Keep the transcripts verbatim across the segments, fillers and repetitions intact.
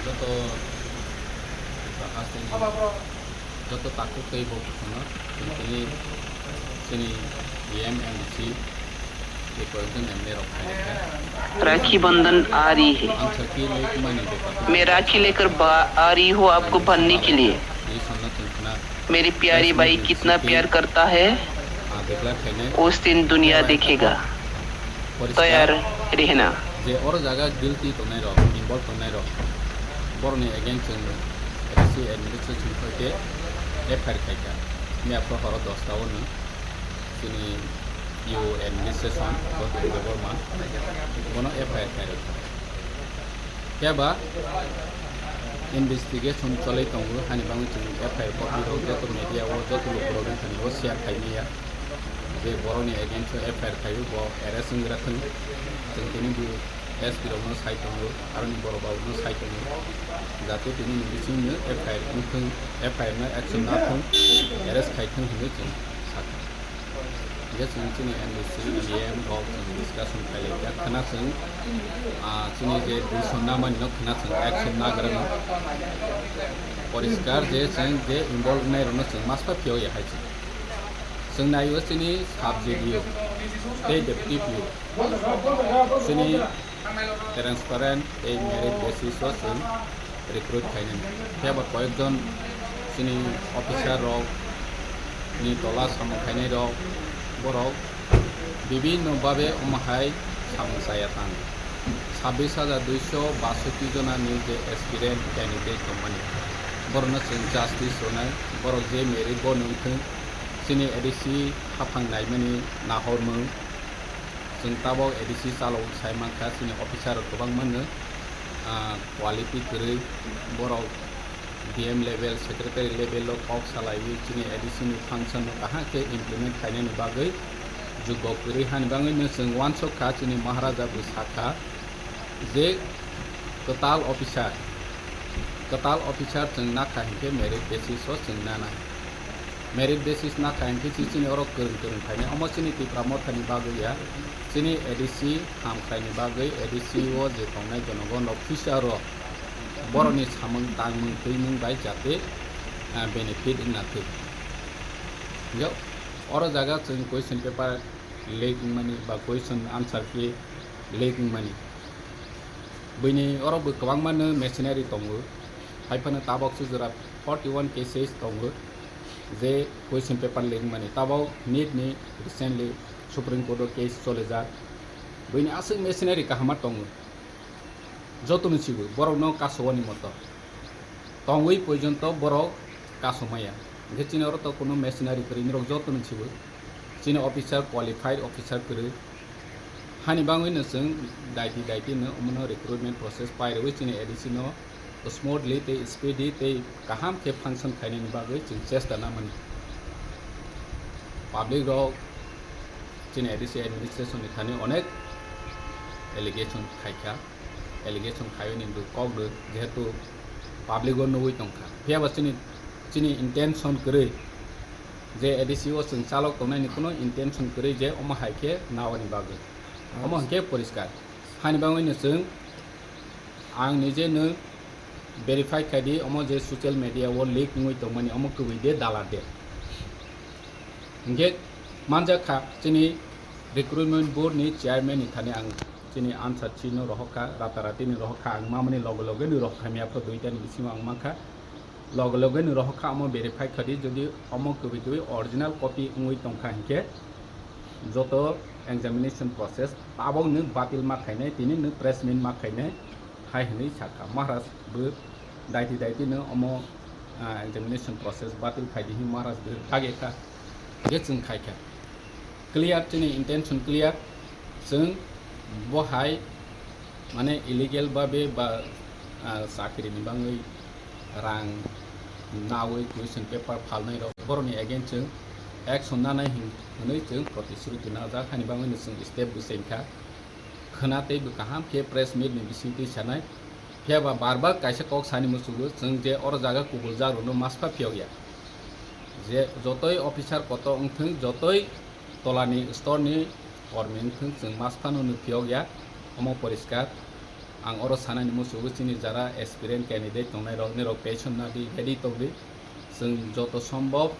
Joto hasteni joto takhuk tei bo kheno tini chini E M M C tei koyekjon M L A rok phaikha. राखी बंधन आ रही है। Ang sakhi lei mani bepar. मैं राखी लेकर बा-, आ रही हूँ आपको बांधने के लिए। Tei sanna chwng khna मेरी प्यारी बाई कितना प्यार करता है, उस दिन दुनिया देखेगा। तैयार रहना। Je oro jaga guilty tongnai rok, involve tongnai rok, borokni against chwng A D C administration thoi khe F I R khaikha. Miyapro horo dosta o no chini U administration, Debbarma, bono F I R khairokha. Phiya ba investigation cholwi tongo, hani bagwi chwng F I R copy rok joto media o, joto lukurok wngkha ni o share khai maya. Je borokni against o F I R khaio, bo arrest wngwi rathwng. Chwng tini bo S P rokno sai tongo, aroni borok rokno sai tongo. Jate tini ni bisingno F I R wngthwng, F I R no action nathwng, arrest khaithwng hinwi chwng sakha. Hingke chwng chini M D C, E M rok chwng discussion khailai kha. Khwna chwng, ah, chini je decision namani no khwna chwng action nagra no. Poriskar je chwng je involve nai rok no chwng maspa phiyok ya hai chwng. Chwng nai o chini sub J D O tei deputy P O. Chini transparent tei merit basis o chwng recruit khainani. Phiya ba koyekjon chini officer rok ni tola samung khainai rok, borok bibinno babe omo hai samung chaya tang. Sabbish hajar duiso basoti jona ni je aspirant candidate tongmani, borokno chwng justice rwnai, borok je merit bo nung thung, chini A D C haphang naimani nahormung, chwng tabok A D C chalok sai mankha, chini officer rok kwbangma no, ah, quality kwrwi, borok D M level, secretary level o kok salaiwi chini A D C ni function no kaham khe implement khainani bagwi jukgo kwrwi hani bagwi no chwng uansuk kha, chini Maharaja bo sakha je kwtal officer, kwtal officer chwng nakha hinkhe merit basis o chwng nanai. Merit basis nakha hinkhe si chini oro kwrwng kwrwng khainai. Omo chini Tipra Mothani bagwi ya, chini A D C hamkraini bagwi, A D C o je tongnai jonogon rok future o borokni samung tangmung twimung bai jate, ah, benefit wngna thwi. Hingke oro jaga chwng question paper leak wngmani ba question answer key leak wngmani. Buini oro bo kwbangma no machinery tongo. Hai phano tabok se jora forty one cases tongo, je question paper leak wngmani. Tabok NEET ni recently Supreme Court o case cholijak. Buini aswk machinery kaham ma tongo. Joto ni sibo borok no kasowani moto. Tongwi porjonto borok kasomaya. Hingke chini oro to kuno machinery kwrwi, norok joto ni sibo. Chini officer, qualified officer kwrwi. Hani bagwi no chwng daiti daiti no omono recruitment process pai rwui chini A D C no smoothly tei speedy tei kaham khe function khainani bagwi chwng chesta namani. Public rok chini A D C administration ni thani onek allegation khaikha. Allegation khaiwi ni bo kok rw, jehetu public o nugwi tongkha. Phiya ba chini, chini intention kwrwi je A D C o chwng chalok tongnai ni kuno intention kwrwi je omo hai khe nawani bagwi. Omo hwnkhe poriskar. Hani bagwi no chwng ang nije no verify khai di, omo je social media o leak wngwi tongmani omo kwbwi de dala de. Hingke manjak kha chini recruitment board ni chairman ni thani ang chini answer chino rohok kha, rata rati ni rohok kha, ang mamani loge loge ni rohok kha, mia pho duita ni bisingo ang mankha. Loge loge ni rohok kha, omo verify khadi, jodi omo kwbwi kwbwi original copy wngwi tongkha hinkhe joto examination process tabok no batil ma khainai, tini no press meet ma khainai hai hinwi sakha. Maharaj bo daiti daiti no omo, ah, examination process batil khaidi hin Maharaj bo kage kha, je chwng khai kha. Clear, chini intention clear, chwng bo hai mane illegal babe ba, ah, chakri ni bangwi rang nawi question paper phalnai rok borokni against chwng action nanai hin-, hinwi chwng protishruti najak, hani bangwi no chwng step bo chengkha. Khwna tei bo kaham khe press meet ni bisingtwi sanai. Phiya ba bar bar kaisa kok sani muchugo, chwng je oro jaga kubul jak rwno maspha phiyok ya. Je jotoi officer koto wngthwng, jotoi tolani store ni kormi wngthwng, chwng masphano no phiyok ya, omo poriskar. Ang oro sanani muchungo chini jara aspirant candidate tongnai rok, nirok tension na di, ready tong di. Chwng joto sombhob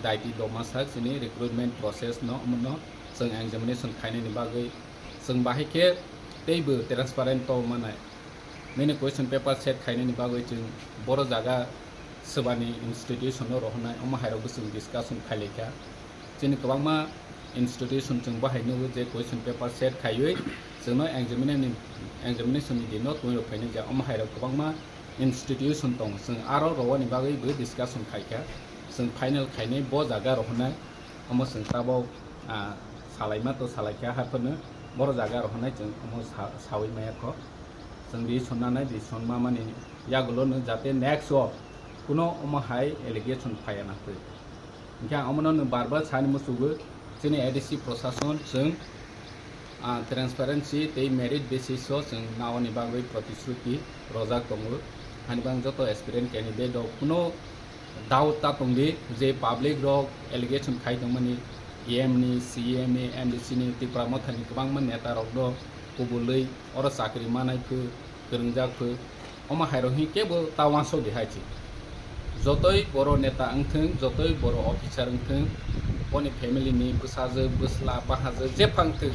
daiti doma sak chini recruitment process no, omono chwng examination khainani bagwi chwng bahai khe teibo transparent tong manai. Nini question paper set khainani bagwi chwng boro jaga swbani institution no rohornai, omo hai rok bo chwng discussion khai lai kha. Chini kwbangma institution chwng bahai nugo je question paper set khaiwi chwngno examination ni, examination ni dino twi rok phainai ja, omo hai rok kwbangma institution tongo, chwng aro rowani bagwi bo discussion khai kha, chwng final khainai bo jaga rohornai, omo chwng tabok, ah, salaima to salai kha, haphano boro jaga rohornai chwng omo sa-, sawi maya kho, chwng di sonna nai di sonma mani yagulo no jate next o kuno omo hai allegation phaiya na twi. Hinkhe ang omono nwng bar bar sani muchungo, chini A D C prosason chwng, ah, transparency tei merit basis o chwng naoni bagwi protishruti rojak tongo. Hani bang joto aspirant candidate rok kuno doubt ta tongdi je public rok allegation khai tongmani E M ni, C E M ni, M D C ni, Tipra Motha ni kwbangma neta rok no kubulwi oro chakri manai phu, kwrwngjak phu, omo hai rok hinkhe bo ta uansuk di hai se. Jotoi boro neta wngthwng, jotoi boro officer wngthwng, boni family ni bwsajwk, bwsla, bahajwk jephang thwng,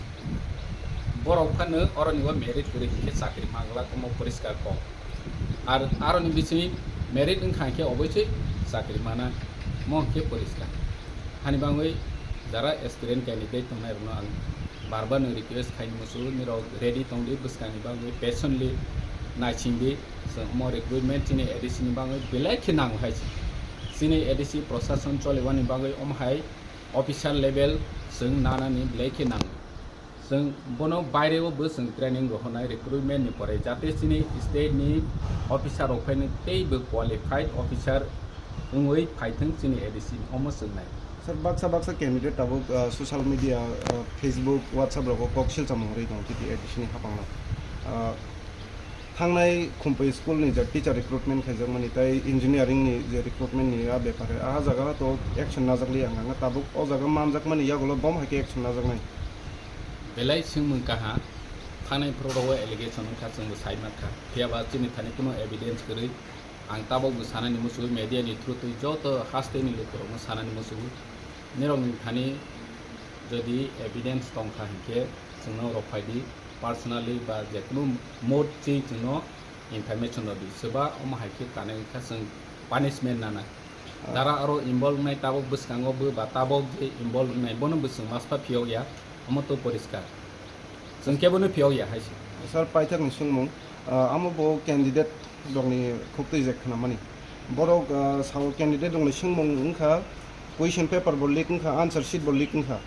borok phano oroni o merit kwrwi hinkhe chakri manglak, omo poriskar kok. Ar aroni bising merit wngkha hinkhe oboisoi chakri mana, mo hinkhe poriskar. Hani bangwi jara aspirant candidate tongnai rokno ang bar bar no request khai muchungo, nirok ready tongdi bwskangni bagwi, patiently naisingdi. Chwng omo recruitment chini A D C ni bagwi belai khe nango hai se. Chini A D C prosason cholewani bagwi omo hai officer level chwng nanani belai khe nango. Chwng bono baireo bo chwng training rohornai recruitment ni pore, jate chini state ni officer rok phaino tei bo qualified officer wngwi phaithwng chini A D C ni, omo chwng nai. Sir, baksa baksa candidate tabuk, ah, social media, ah, Facebook, WhatsApp rogo kok silchamo rwi tongo titi A D C ni haphango. Ah, thangnai Khumpui school ni je teacher recruitment khaijakmani tei engineering ni je recruitment ni a bepare, a jaga to action najakliya wngkha, tabuk o jaga manjakmani yagulo bom hai khe action najaknai. Belai swngmung kaha, thangnai phuru rogo allegation wngkha, chwngbo sai mankha, phiyaba chini thani kuno evidence kwrwi. Ang tabok bo sanani muchungo, media ni through twi joto haste ni lukurokno sanani muchungo, nirokni thani jodi evidence tongkha hinkhe chwngno rwphaidi, personally ba jekunu mode chwi chwngno information rwdi, swba omo hai khe kanwi wngkha chwng punishment nanai. Ah. Dara aro involve wngnai tabok bwskango bo ba tabok je involve wngnai bono bo chwng maspa phiyokya, omo to poriskar. Chwng kebono phiyokya hai se. Sir, paithakni swngmung, ah, amo bo candidate rokni khuktwi je khnamani. Borok, ah, sao candidate rokni swngmung wngkha, question paper bo leak wngkha, answer sheet bo leak wngkha.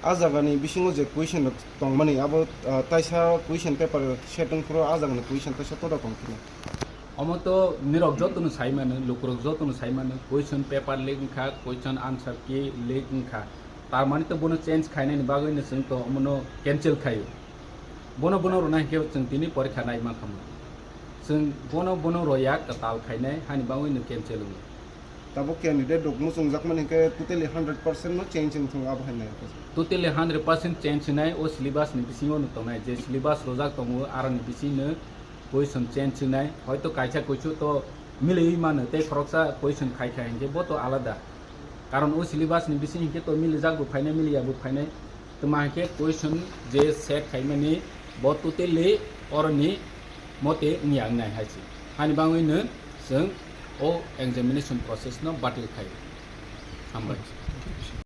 A jagani bisingo je question rok tongmani, abo, ah, taisa question paper set wngphuru a jagani question taisa toda tongphuru. Omo to nirok jotono sai mano, lukurok jotono sai mano, question paper leak wngkha, question answer key leak wngkha. Tar mani to bono change khainani bagwi no chwng to omono cancel khaio. Bono, bono rwna hinkhe chwng tini porikha nai mankha mo. Chwng bono, bono roya kwtal khainai hani bagwi no cancel wngo. Tabuk candidate rok muchungjakmani hinkhe totally hundred percent no change wngthung abo hai nai. Totally hundred percent change wngnai o syllabus ni bisingo no tongnai, je syllabus rojak tongo aroni bisingno question change wngnai, hoito kaisa kuisu to miliwi mano tei khoroksa question khai khai hinkhe bo to alada. Karon o syllabus ni bising hinkhe to milijak bo phainai, miliya bo phainai. Tma hinkhe question je set khaimani bo totally oroni mote wngya wngnai hai se. Hani bangwi no chwng o examination process no batil khai. Hambai.